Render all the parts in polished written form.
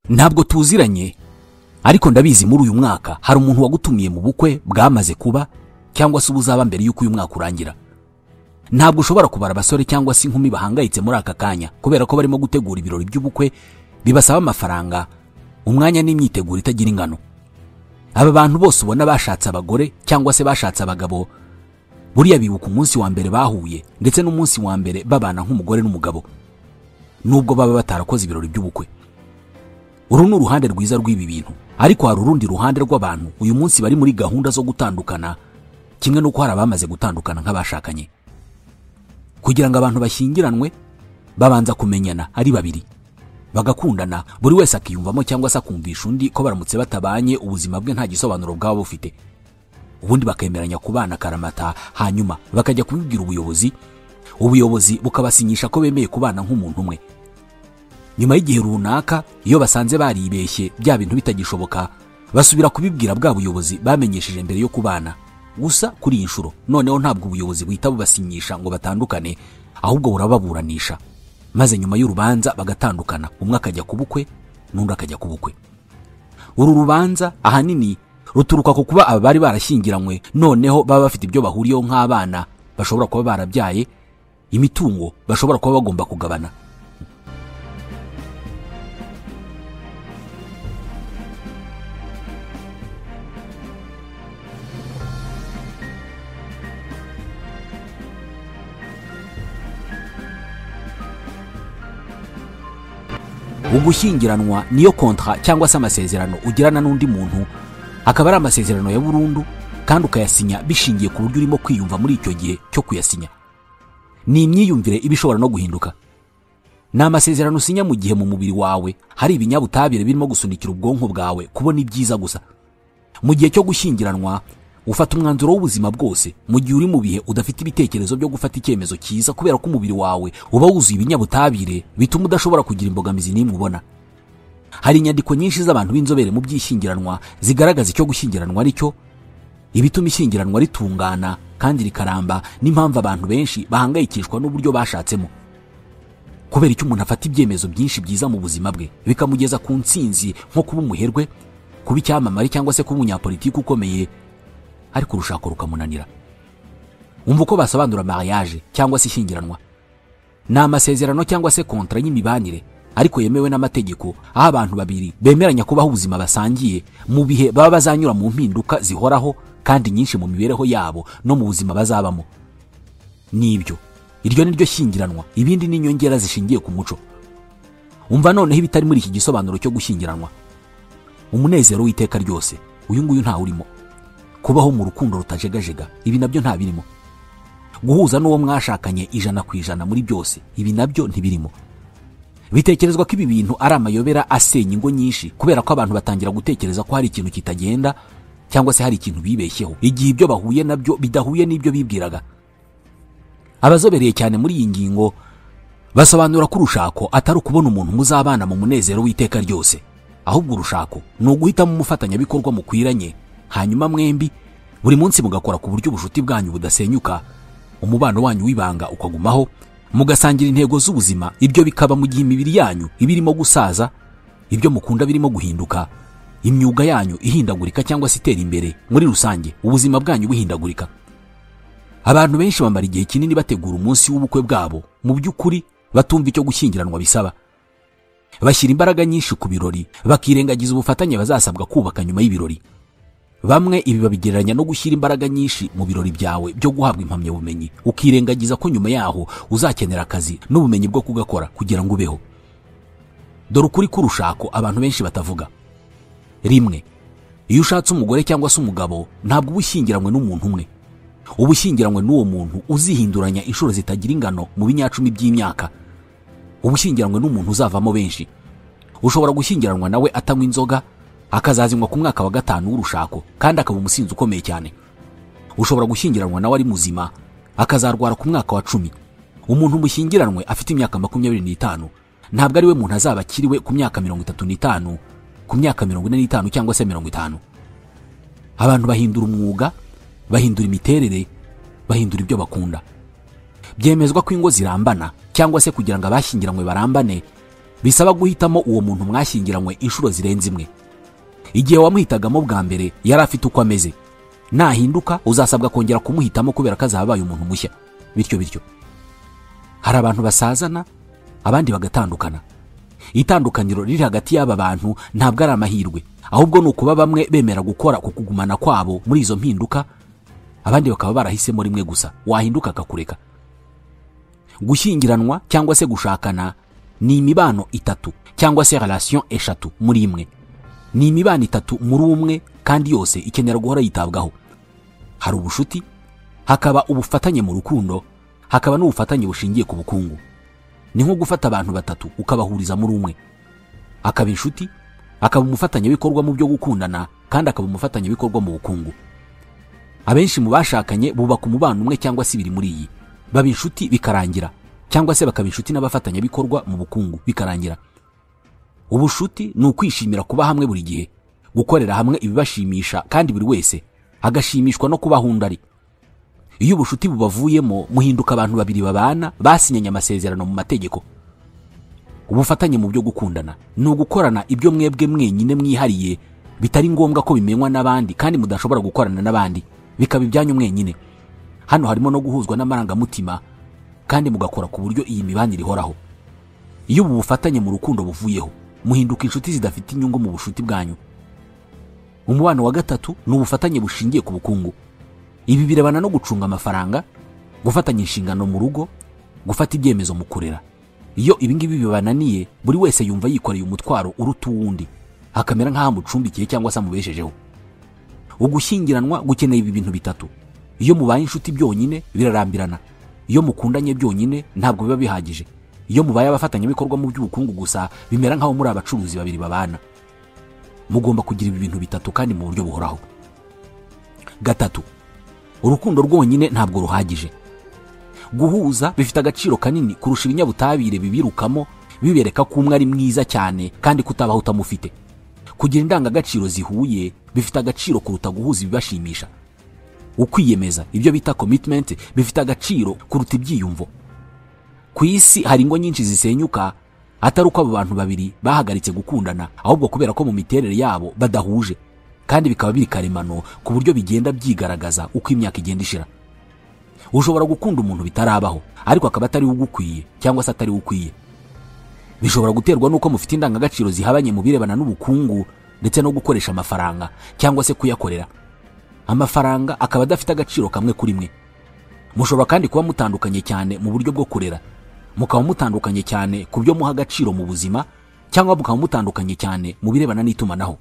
Ntabwo tuziranye, ariko ndabizi muri uyu mwaka hari umuntu wagutumiye mu bukwe bwamaze kuba cyangwa se ubuzaba mbere y'uko uyu mwaka urangira. Ntabwo ushobora kubara abasore cyangwa se inkumi bahangayitse muri aka kanya kubera ko barimo gutegura ibirori by'ubukwe bibasaba amafaranga, umwanya n'imyiteguro itagira ingano. Aba bantu bose ubona bashatse abagore cyangwa se bashatse abagabo, buriya bibuka umunsi wa mbere bahuye ndetse n'umunsi wa mbere babana nk'umugore n'umugabo, nubwo baba batarakoze ibirori by'ubukwe. Uru ni uruhande rwiza rw'ibi bintu, ariko hari urundi ruhande rw'abantu uyu munsi bari muri gahunda zo gutandukana, kimwe n'uko hari abamaze gutandukana nk'abashakanye. Kugira ngo abantu bashyingiranwe babanza kumenyana ari babiri, bagakundana, buri wese akiyumvamo cyangwa se akumvisha undi ko baramutse batabanye ubuzima bwe nta gisobanuro bwaba bufite. Ubundi bakemeranya kubana karamata, hanyuma bakajya kubibwira ubuyobozi, ubuyobozi bukabasinyisha ko bemeye kubana nk'umuntu umwe. Nyuma y'igihe runaka iyo basanze baribeshye bya bintu bitagishoboka, basubira kubibwira bwa buyobozi bamenyesheje mbere yo kubana. Gusa kuri iyi nshuro noneho ntabwo ubuyobozi buhita bubasinyisha ngo batandukane, ahubwo burababuranisha, maze nyuma y'urubanza bagatandukana, umwe akajya ku bukwe n'undi akajya ku bukwe. Uru rubanza ahanini ruturuka ku kuba aba bari barashyingiranywe noneho baba bafite ibyo bahuriyeho nk'abana bashobora kuba barabyaye, imitungo bashobora kuba bagomba kugabana. Ugushyingiranwa niyo kontra cyangwa se amasezerano ugirana n'undi muntu, akaba ari amasezerano ya burundu kandi ukayasinya bishingiye ku buryo urimo kwiyumva muri icyo gihe cyo kuyasinya. Ni imyiyumvire iba ishobora no guhinduka. Ni amasezerano usinya mu gihe mu mubiri wawe hari ibinyabutabire birimo gusunikira ubwonko bwawe kubona ibyiza gusa. Mu gihe cyo gushyingiranwa ufata umwanzuro w'ubuzima bwose mu gihe uri mu bihe udafite ibitekerezo byo gufata icyemezo cyiza, kubera ko umubiri wawe uba wuzuye ibinyabutabire bituma udashobora kugira imbogamizi n'imwe ubona. Hari inyandiko nyinshi z'abantu b'inzobere mu by'ishyingiranwa zigaragaza icyo gushyingiranwa ari cyo, ibituma ishyingiranwa ritungana kandi rikaramba, n'impamvu abantu benshi bahangayikishwa n'uburyo bashatsemo. Kubera icyo umuntu afata ibyemezo byinshi byiza mu buzima bwe bikamugeza ku ntsinzi, nko kuba umuherwe, kuba icyamamare cyangwa se kuba umunyapolitiki ukomeye, ariko urushako rukamunanira. Umva uko basobanura mariage cyangwa se ishyingiranwa. Ni amasezerano cyangwa se kontra y'imibanire ariko yemewe n'amategeko, aho abantu babiri bemeranya kubaho ubuzima basangiye mu bihe baba bazanyura mu mpinduka zihoraho kandi nyinshi mu mibereho yabo no mu buzima bazabamo. Nibyo, iryo ni ryo shyingiranwa, ibindi ni inyongera zishingiye ku muco. Umva noneho ibitari muri iki gisobanuro cyo gushyingiranwa. Umunezero w'iteka ryose, uyu nguyu nta urimo. Kubaho mu rukundo rutajegajega, ibi nabyo nta birimo. Guhuza n'uwo mwashakanye 100% muri byose, ibi nabyo ntibirimo. Bitekerezwa ko ibi bintu ari amayobera asenya ingo nyinshi, kubera ko abantu batangira gutekereza ko hari ikintu kitagenda cyangwa se hari ikintu bibeshyeho, igihe ibyo bahuye nabyo bidahuye n'ibyo bibwiraga. Abazobereye cyane muri iyi ngingo basobanura ko urushako atari ukubona umuntu muzabana mu munezero w'iteka ryose, ahubwo urushako ni uguhitamo umufatanyabikorwa mukwiranye, hanyuma mwembi buri munsi mugakora ku buryo ubucuti bwanyu budasenyuka, umubano wanyu w'ibanga ukagumaho, mugasangira intego z'ubuzima. Ibyo bikaba mu gihe imibiri yanyu ibirimo gusaza, ibyo mukunda birimo guhinduka, imyuga yanyu ihindagurika cyangwa se itera imbere, muri rusange ubuzima bwanyu buhindagurika. Abantu benshi bamara igihe kinini bategura umunsi w'ubukwe bwabo, mu by'ukuri batumva icyo gushyingiranwa bisaba. Bashyira imbaraga nyinshi ku birori, bakirengagiza ubufatanye bazasabwa kubaka nyuma y'ibirori. Bamwe ibi babigereranya no gushyira imbaraga nyinshi mu birori byawe byo guhabwa impamyabumenyi, ukirengagiza ko nyuma yaho uzakenera akazi n'ubumenyi bwo kugakora kugira ngo ubeho. Dore ukuri k'urushako abantu benshi batavuga. Rimwe, iyo ushatse umugore cyangwa se umugabo, ntabwo uba ushyingiranywe n'umuntu umwe. Uba ushyingiranywe n'uwo muntu uzihinduranya inshuro zitagira ingano mu binyacumi by'imyaka. Uba ushyingiranywe n'umuntu uzavamo benshi. Ushobora gushyingiranwa nawe atanywa inzoga, akazazinywa ku mwaka wa 5 w'urushako kandi akaba umusinzi ukomeye cyane. Ushobora gushyingiranwa nawe ari muzima, akazarwara ku mwaka wa 10. Umuntu mushyingiranwe afite imyaka 25 ntabwo ari we muntu azaba akiriwe ku myaka 35, ku myaka 45 cyangwa se 50. Abantu bahindura umwuga, bahindura imiterere, bahindura ibyo bakunda. Byemezwa ko ingo zirambana cyangwa se kugira ngo abashyingiranywe barambane Bisaba guhitamo uwo muntu mwashyingiranywe inshuro zirenze imwe. Igihe wamuhitagamo bwa mbere yari afite uko ameze, nahinduka uzasabwa kongera kumuhitamo kubera ko azaba abaye umuntu mushya. Bityo bityo hari abantu basazana abandi bagatandukana. Itandukaniro riri hagati y'aba bantu ntabwo ari amahirwe, ahubwo ni ukuba bamwe bemera gukora ku kugumana kwabo muri izo mpinduka, abandi bakaba barahisemo rimwe gusa, wahinduka akakureka. Gushyingiranwa cyangwa se gushakana ni imibano itatu cyangwa se relation eshatu muri imwe. Ni imibano itatu muri umwe kandi yose ikenera guhora yitabwaho. Hari ubushuti, hakaba ubufatanye mu rukundo, hakaba n'ubufatanye bushingiye ku bukungu. Ni nko gufata abantu batatu ukabahuriza muri umwe, akaba inshuti, akaba umufatanyabikorwa mu byo gukundana, kandi akaba umufatanyabikorwa mu bukungu. Abenshi mu bashakanye bubaka umubano umwe cyangwa se ibiri muri iyi, baba inshuti bikarangira, cyangwa se bakaba inshuti n'abafatanyabikorwa mu bukungu bikarangira. Ubushuti ni ukwishimira kuba hamwe buri gihe, gukorera hamwe ibibashimisha, kandi buri wese agashimishwa no kuba undi ari. Iyo ubushuti bubavuyemo muhinduka abantu babiri babana basinyanye amasezerano mu mategeko. Ubufatanye mu byo gukundana ni ugukorana ibyo mwebwe mwenyine mwihariye, bitari ngombwa ko bimenywa n'abandi kandi mudashobora gukorana n'abandi, bikaba ibyanyu mwenyine. Hano harimo no guhuzwa n'amarangamutima kandi mugakora ku buryo iyi mibanire ihoraho. Iyo ubu bufatanye mu rukundo buvuyeho, muhinduka inshuti zidafite inyungu mu bushuti bwanyu. Umubano wa gatatu ni ubufatanye bushingiye ku bukungu. Ibi birebana no gucunga amafaranga, gufatanya inshingano mu rugo, gufata ibyemezo mu kurera. Iyo ibi ngibi bibananiye, buri wese yumva yikoreye umutwaro uruta uwundi, akamera nk'aho amucumbikiye cyangwa se amubeshejeho. Ugushyingiranwa gukeneye ibi bintu bitatu. Iyo mubaye inshuti byonyine birarambirana, iyo mukundanye byonyine ntabwo biba bihagije, iyo mubaye abafatanyabikorwa mu by'ubukungu gusa bimera nk'aho muri abacuruzi babiri babana. Mugomba kugira ibi bintu bitatu kandi mu buryo buhoraho. Gatatu, urukundo rwonyine ntabwo ruhagije. Guhuza bifite agaciro kanini kurusha ibinyabutabire bibirukamo bibereka ko umwe ari mwiza cyane kandi kutabaho utamufite. Kugira indangagaciro zihuye bifite agaciro kuruta guhuza ibibashimisha. Ukwiyemeza, ibyo bita commitment, bifite agaciro kuruta ibyiyumvo. Ku isi hari ingo nyinshi zisenyuka atari uko abo bantu babiri bahagaritse gukundana, ahubwo kubera ko mu miterere yabo badahuje, kandi bikaba biri karemano ku buryo bigenda byigaragaza uko imyaka igenda ishira. Ushobora gukunda umuntu bitarabaho, ariko akaba atari ugukwiye cyangwa se atari ukwiye. Bishobora guterwa nuko mufite indangagaciro zihabanye mu birebana n'ubukungu ndetse no gukoresha amafaranga cyangwa se kuyakorera. Amafaranga akaba adafite agaciro kamwe kuri mwe. Mushobora kandi kuba mutandukanye cyane mu buryo bwo kurera, mukaba mutandukanye cyane ku byo muha agaciro mu buzima, cyangwa mukaba mutandukanye cyane mu birebana n'itumanaho.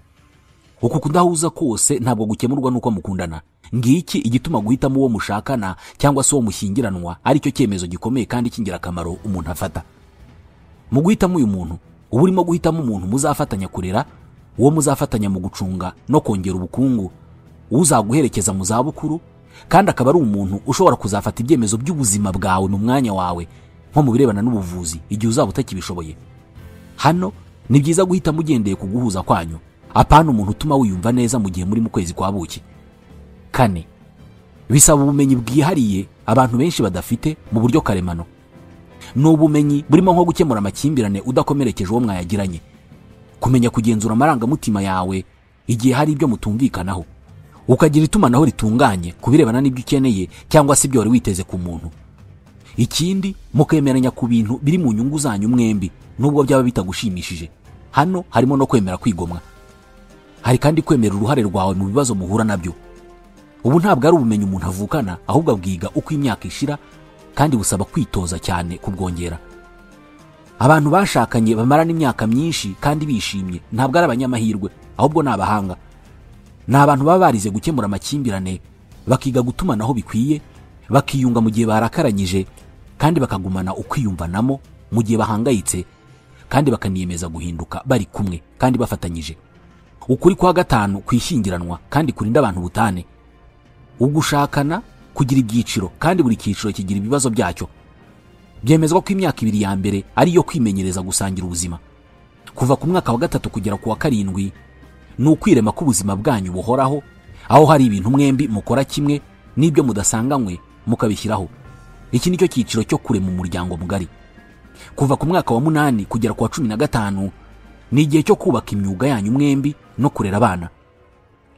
Uku kudahuza kose ntabwo gukemurwa nuko mukundana. Ngiki igituma guhitamo uwo mushakana cyangwa se uwo mushyingiranwa ari cyo cyemezo gikomeye kandi cy'ingirakamaro umuntu afata. Mu guhitamo uyu muntu, uba urimo guhitamo umuntu muzafatanya kurera, uwo muzafatanya mu gucunga no kongera ubukungu, uzaguherekeza mu zabukuru, kandi akaba ari umuntu ushobora kuzafata ibyemezo by'ubuzima bwawe mu mwanya wawe, nko mu birebana n'ubuvuzi igihe uzaba utakibishoboye. Hano ni byiza guhitamo ugendeye ku guhuza kwanyu, apana umuntu utuma wiyumva neza mu gihe muri mu kwezi kwa buki. Kane, bisaba ubumenyi bwihariye abantu benshi badafite mu buryo karemano. Ni ubumenyi burimo nko gukemura amakimbirane udakomerekeje uwo mwayagiranye, kumenya kugenzura amarangamutima yawe igihe hari ibyo mutumvikanaho, ukagira itumanaho ritunganye ku birebana n'ibyo ukeneye cyangwa se ibyo wari witeze ku muntu. Ikindi, mukemeranya ku bintu biri mu nyungu zanyu mwembi nubwo byaba bitagushimishije. Hano harimo no kwemera kwigomwa. Hari kandi kwemera uruhare rwawe mu bibazo muhura nabyo. Ubu ntabwo ari ubumenyi umuntu avukana, ahubwo abwiga uko imyaka ishira, kandi busaba kwitoza cyane kubwongera. Abantu bashakanye bamarana imyaka myinshi kandi bishimye ntabwo ari abanyamahirwe, ahubwo ni abahanga. Ni abantu baba barize gukemura amakimbirane, bakiga gutumanaho bikwiye, bakiyunga mu gihe barakaranyije, kandi bakagumana ukwiyumvanamo mu gihe bahangayitse, kandi bakaniyemeza guhinduka bari kumwe kandi bafatanyije. Ukuri kwa gatanu kwishyingiranwa kandi kurinda abantu butane. Ugushakana kugira ibyiciro kandi buri cyiciro kigira ibibazo byacyo. Byemezwa ko imyaka ibiri ya mbere ari yo kwimenyereza gusangira ubuzima. Kuva ku mwaka wa 3 kugera ku wa 7 ni ukwirema k'ubuzima bwanyu buhoraho, aho hari ibintu mwembi mukora kimwe n'ibyo mudasanganywe mukabishyiraho. Iki nicyo cyiciro cyo kurema umuryango mugari. Kuva ku mwaka wa 8 kugera ku wa 15 ni igihe cyo kubaka imyuga yanyu mwembi no kurera abana.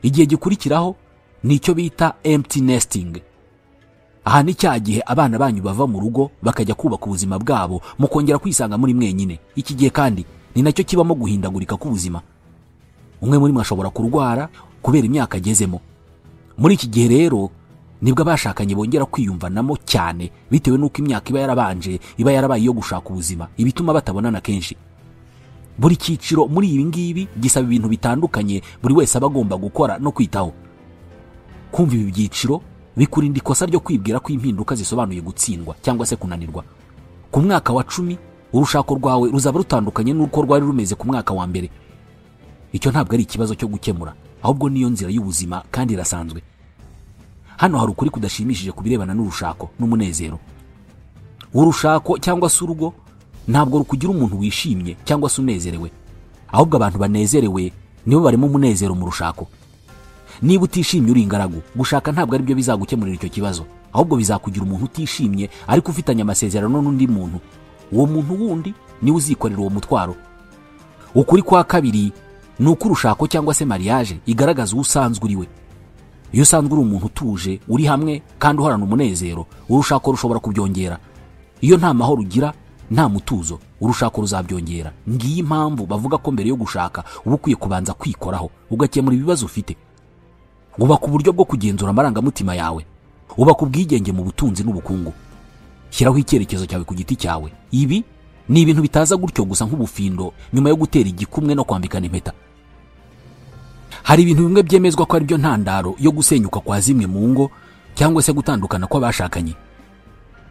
Igihe gikurikiraho ni icyo bita empty nesting. Aha ni cya gihe abana banyu bava mu rugo bakajya kubaka ubuzima bwabo, mukongera kwisanga muri mwenyine. Iki gihe kandi ni nacyo kibamo guhindagurika k'ubuzima. Umwe muri mwe ashobora kurwara kubera imyaka agezemo. Muri iki gihe rero nibwo abashakanye bongera kwiyumvanamo cyane, bitewe n'uko imyaka iba yarabanje iba yarabaye iyo gushaka ubuzima, ibituma batabonana kenshi. Buri cyiciro muri ibi ngibi gisaba ibintu bitandukanye buri wese aba agomba gukora no kwitaho. Kumva ibi byiciro bikurinda ikosa ryo kwibwira ko impinduka zisobanuye gutsindwa cyangwa se kunanirwa. Ku mwaka wa 10 urushako rwawe ruzaba rutandukanye n'uko rwari rumeze ku mwaka wa mbere. Icyo ntabwo ari ikibazo cyo gukemura, ahubwo niyo nzira y'ubuzima kandi irasanzwe. Hano hari ukuri kudashimishije ku birebana n'urushako n'umunezero. Urushako cyangwa se urugo ntabwo rukugira umuntu wishimye cyangwa se unezerewe, ahubwo abantu banezerewe nibo barimo umunezero mu rushako. Niba utishimye uri ingaragu, gushaka ntabwo ari byo bizagukemurira icyo kibazo, ahubwo bizakugira umuntu utishimye ariko ufitanye amasezerano n'undi muntu. Uwo muntu wundi niwe uzikorera uwo mutwaro. Ukuri kwa kabiri ni uko urushako cyangwa se mariage igaragaza uwo usanzwe uri we. Iyo usanzwe uri umuntu utuje, uri hamwe kandi uhorana umunezero, urushako rushobora kubyongera. Iyo nta mahoro ugira, nta mutuzo, urushako ruzabyongera. Ngiyi impamvu bavuga ko mbere yo gushaka uba ukwiye kubanza kwikoraho, ugakemura ibibazo ufite. Ubaka uburyo bwo kugenzura amarangamutima yawe, ubaka ubwigenge mu butunzi n'ubukungu. Shyiraho icyerekezo cyawe ku giti cyawe. Ibi ni ibintu bitaza gutyo gusa nk'ubufindo nyuma yo gutera igikumwe no kwambikana impeta. Hari ibintu bimwe byemezwa ko ari byo ntandaro yo gusenyuka kwa zimwe mu ngo cyangwa se gutandukana kw'abashakanye.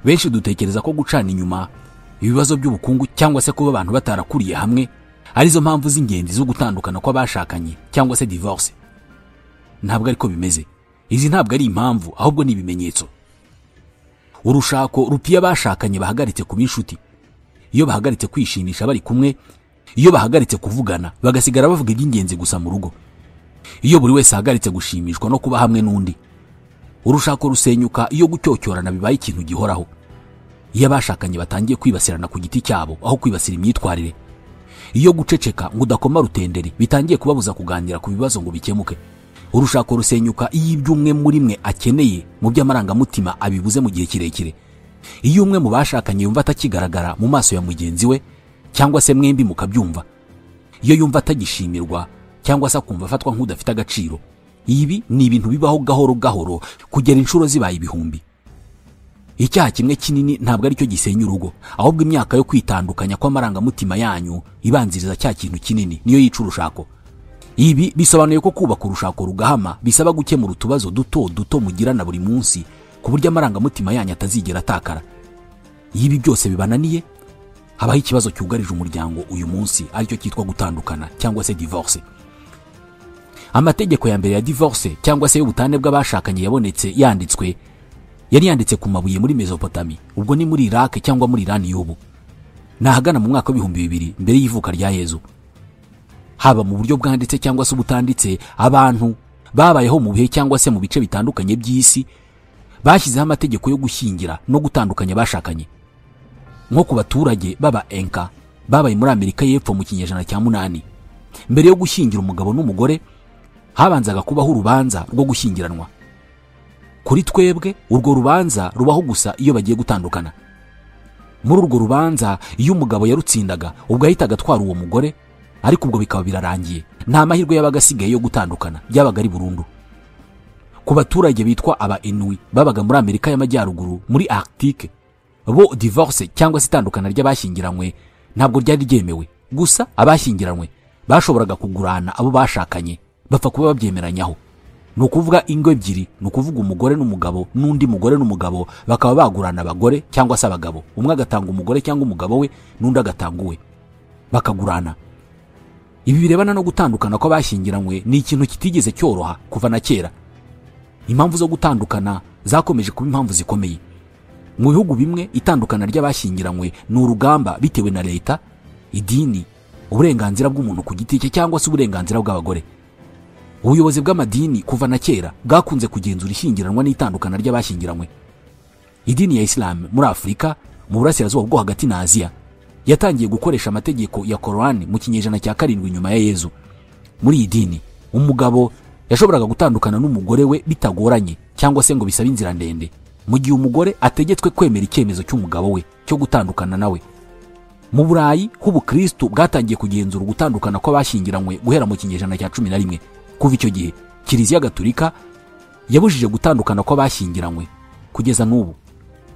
Benshi dutekereza ko gucana inyuma, ibibazo by'ubukungu cyangwa se kuba abantu batarakuriye hamwe arizo mpamvu z'ingenzi zo gutandukana kw'abashakanye cyangwa se divorce. Ntabwo ariko bimeze. Izi ntabwo ari impamvu, ahubwo ni ibimenyetso. Urushako rupiye abashakanye bahagaritse kuba inshuti. Iyo bahagaritse kwishimisha bari kumwe, iyo bahagaritse kuvugana bagasigara bavuga iby'ingenzi gusa mu rugo. Iyo buri wese ahagaritse gushimishwa no kuba hamwe n'undi. Urushako rusenyuka iyo gucyocyorana bibaye ikintu gihoraho. Iyo abashakanye batangiye kwibasirana ku giti cyabo aho kwibasira imyitwarire. Iyo guceceka ngo udakoma rutenderi bitangiye kubabuza kuganira ku bibazo ngo bikemuke. Urushako rusenyuka iyo ibyo umwe muri mwe akeneye mu by'amarangamutima abibuze mu gihe kirekire. Iyo umwe mu bashakanye yumva atakigaragara mu maso ya mugenzi we cyangwa se mwembi mukabyumva. Iyo yumva atagishimirwa cyangwa se akumva afatwa nk'udafite agaciro. Ibi ni ibintu bibaho gahoro gahoro kugera inshuro zibaye ibihumbi. Icyaha kimwe kinini ntabwo aricyo gisenya urugo, ahubwo imyaka yo kwitandukanya kw'amarangamutima yanyu ibanziriza cya kintu kinini niyo yica urushako. Ibi bisobanuye ko kubaka urushako rugahama bisaba gukemura utubazo duto duto mugirana buri munsi ku buryo amarangamutima yanyu atazigera atakara. Iyo ibi byose bibananiye, habaho ikibazo cyugarije umuryango uyu munsi aricyo cyitwa gutandukana cyangwa se divorce. Amategeko ya mbere ya divorce cyangwa se y'ubutane bw'abashakanye yabonetse yanditswe, yari yanditse ku mabuye muri Mesopotamia, ubwo ni muri Iraq cyangwa muri Iran y'ubu. Nahagana mu mwaka w'2000 mbere y'ivuka rya Yezu. Haba mu buryo bwanditse cyangwa se ubutanditse, abantu babayeho mu bihe cyangwa se mu bice bitandukanye by'isi bashyizeho amategeko yo gushyingira no gutandukanya abashakanye. Nko ku baturage baba Enka babaye muri Amerika y'Epfo mu kinyejana cya 8, mbere yo gushyingira umugabo n'umugore habanzaga kubaho urubanza rwo gushyingiranwa. Kuri twebwe urwo rubanza rubaho gusa iyo bagiye gutandukana. Muri urwo rubanza iyo umugabo yarutsindaga ubwo yahitaga atwara uwo mugore, ariko ubwo bikaba birarangiye, nta mahirwe yabaga asigaye yo gutandukana, byabaga ari burundu. Ku baturage bitwa aba Inuit babaga muri Amerika y'Amajyaruguru muri Arctique, bo divorce cyangwa se itandukana ry'abashyingiranywe ntabwo ryari ryemewe. Gusa abashyingiranywe bashoboraga kugurana abo bashakanye bapfa kuba babyemeranyaho. Ni ukuvuga ingo ebyiri, ni ukuvuga umugore n'umugabo n'undi mugore n'umugabo bakaba bagurana abagore cyangwa se abagabo, umwe agatanga umugore cyangwa umugabo we n'undi agatanga uwe, bakagurana. Ibi birebana no gutandukana kw'abashyingiranywe ni ikintu kitigeze cyoroha kuva na kera. Impamvu zo gutandukana zakomeje kuba impamvu zikomeye. Mu bihugu bimwe itandukana ry'abashyingiranywe ni urugamba bitewe na leta, idini, uburenganzira bw'umuntu ku giti cye cyangwa se uburenganzira bw'abagore. Ubuyobozi bw'amadini kuva na kera bwakunze kugenzura ishyingiranwa n'itandukana ry'abashyingiranywe. Idini ya Islam muri Afurika, mu burasirazuba bwo hagati na Aziya, yatangiye gukoresha amategeko ya Korani mu kinyejana cya 7 nyuma ya Yezu. Muri iyi dini umugabo yashoboraga gutandukana n'umugore we bitagoranye cyangwa se ngo bisabe inzira ndende, mu gihe umugore ategetswe kwemera icyemezo cy'umugabo we cyo gutandukana nawe. Mu Burayi h'ubukristo bwatangiye kugenzura gutandukana kw'abashyingiranywe guhera mu kinyejana cya 11. Kuva icyo gihe Kiliziya Gatolika yabujije gutandukana kw'abashyingiranywe kugeza n'ubu.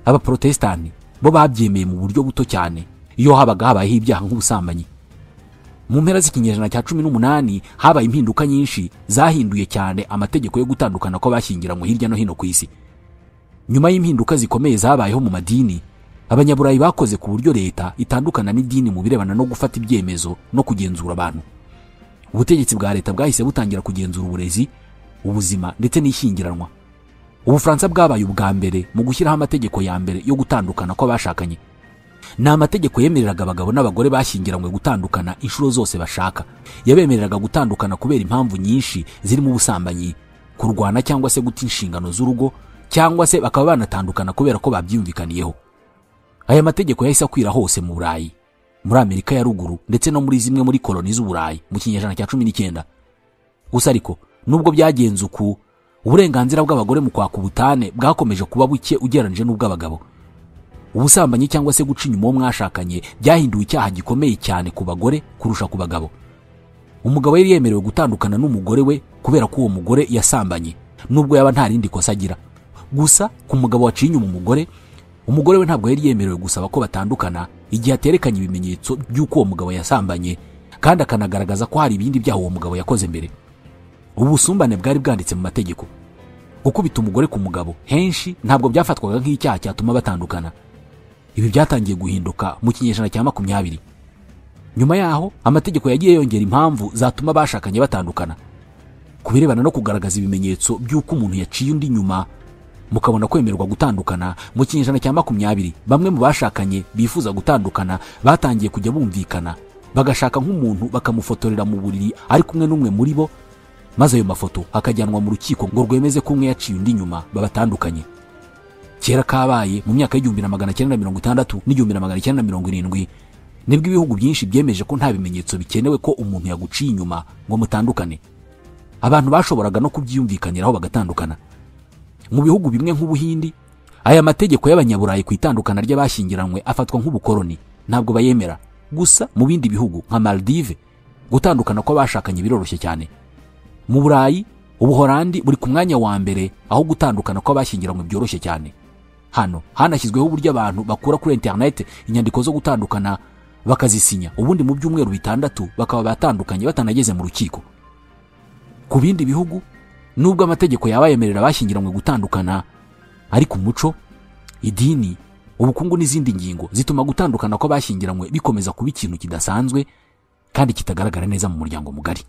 Abaprotestani bo babyemeye mu buryo buto cyane iyo habaga habayeho ibyaha nk'ubusambanyi. Mu mpera z'ikinyejana cya 18 habaye impinduka nyinshi zahinduye cyane amategeko yo gutandukana kw'abashyingiranywe hirya no hino ku isi. Nyuma y'impinduka zikomeye zabayeho mu madini, abanyaburayi bakoze ku buryo leta itandukana n'idini mu birebana no gufata ibyemezo no kugenzura abantu. Ubutegetsi bwa leta bwahise butangira kugenzura uburezi, ubuzima ndetse n'ishyingiranwa. Ubufaransa bwabaye ubwa mbere mu gushyiraho amategeko ya mbere yo gutandukana kw'abashakanye. Ni amategeko yemereraga abagabo n'abagore bashyingiranywe gutandukana inshuro zose bashaka. Yabemereraga gutandukana kubera impamvu nyinshi zirimo ubusambanyi, kurwana cyangwa se guta inshingano z'urugo, cyangwa se bakaba banatandukana kubera ko babyumvikaniyeho. Aya mategeko yahise akwira hose mu Burayi, muri Amerika ya ruguru ndetse no muri zimwe muri koloni z'Uburayi mu kinyejana cya 19. Gusa ariko nubwo byagenze uku, uburenganzira bw'abagore mu kwaka ubutane bwakomeje kuba buke ugereranyije n'ubw'abagabo. Ubusambanyi cyangwa se guca inyuma uwo mwashakanye byahinduwe icyaha gikomeye cyane ku bagore kurusha ku bagabo. Umugabo yari yemerewe gutandukana n'umugore we kubera ko uwo mugore yasambanye, nubwo yaba nta rindi kosa agira. Gusa ku mugabo waciye inyuma umugore, umugore we ntabwo yari yemerewe gusaba ko batandukana igihe aterekanye ibimenyetso by'uko uwo mugabo yasambanye, kandi akanagaragaza ko hari ibindi byaha uwo mugabo yakoze mbere. Ubusumbane bwari bwanditse mu mategeko. Gukubita umugore ku mugabo henshi ntabwo byafatwaga nk'icyaha cyatuma batandukana. Ibi byatangiye guhinduka mu kinyejana cya 20. Nyuma yaho amategeko yagiye yongera impamvu zatuma bashakanye batandukana. Ku birebana no kugaragaza ibimenyetso by'uko umuntu yaciye undi nyuma mukabona kwemerwa gutandukana, mu kinyejana cya 20 bamwe mu bashakanye bifuza gutandukana batangiye kujya bumvikana, bagashaka nk'umuntu bakamufotorera mu buriri ari kumwe n'umwe muri bo, maze ayo mafoto akajyanwa mu rukiko ngo rwemeze ko umwe yaciye undi nyuma babatandukanye. Kera kabaye mu myaka y'1960 n'1970 nibwo ibihugu byinshi byemeje ko nta bimenyetso bikenewe ko umuntu yaguciye inyuma ngo mutandukane. Abantu bashoboraga no kubyiyumvikaniraho bagatandukana. Mu bihugu bimwe nk'Ubuhindi, aya mategeko y'abanyaburayi ku itandukana ry'abashyingiranywe afatwa nk'ubukoloni, ntabwo bayemera. Gusa mu bindi bihugu nka Maldives, gutandukana kw'abashakanye biroroshye cyane. Mu Burayi, Ubuholandi buri ku mwanya wa mbere aho gutandukana kw'abashyingiranywe byoroshye cyane. Hano hanashyizweho uburyo abantu bakura kuri internet inyandiko zo gutandukana bakazisinya, ubundi mu byumweru 6 bakaba batandukanye batanageze mu rukiko. Ku bindi bihugu, nubwo amategeko yabayemerera abashyingiranywe gutandukana, ariko umuco, idini, ubukungu n'izindi ngingo zituma gutandukana kw'abashyingiranywe bikomeza kuba ikintu kidasanzwe kandi kitagaragara neza mu muryango mugari.